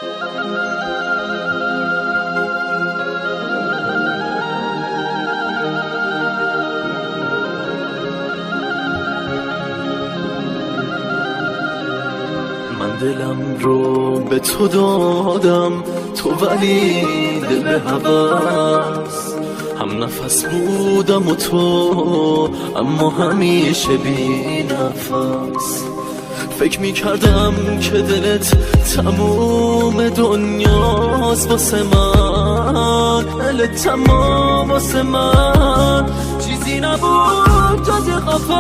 من دلم رو به تو دادم، تو ولی دل به هوس. هم نفس بودم و تو اما همیشه بی نفس. فکر می کردم که دلت تموم دنیاست واسه من، دلت تمام واسه من، چیزی نبود جز یه قفس.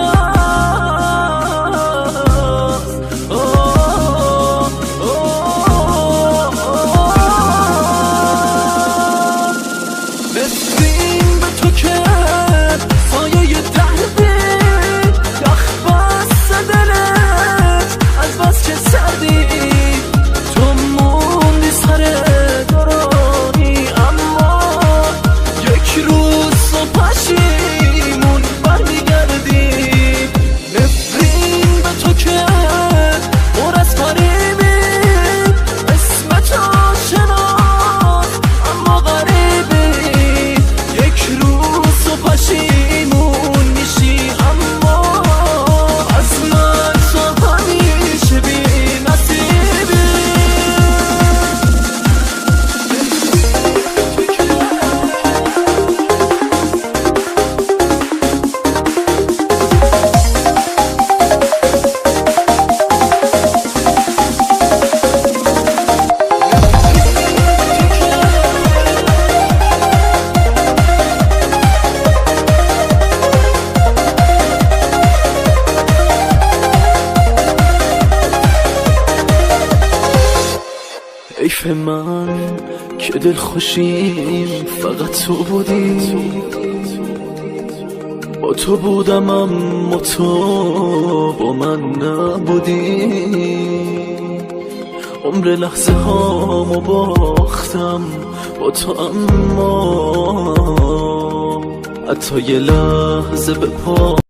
نفرین به تو که سایه دردی، یخ بسته دلت از بس که سردی، تو موندی سر دورانی اما یک روز و پشیمون برمیگردی. نفرین به تو که پر از فریبی، اسم تو شناس اما غریبی، یک روز و پشیمون میشی اما از من تو همیشه بی نصیبی. حیف من که دل خوشیم فقط تو بودی، با تو بودم اما تو با من نبودی. عمر لحظه هامو باختم با تو اما حتی یه لحظه به پا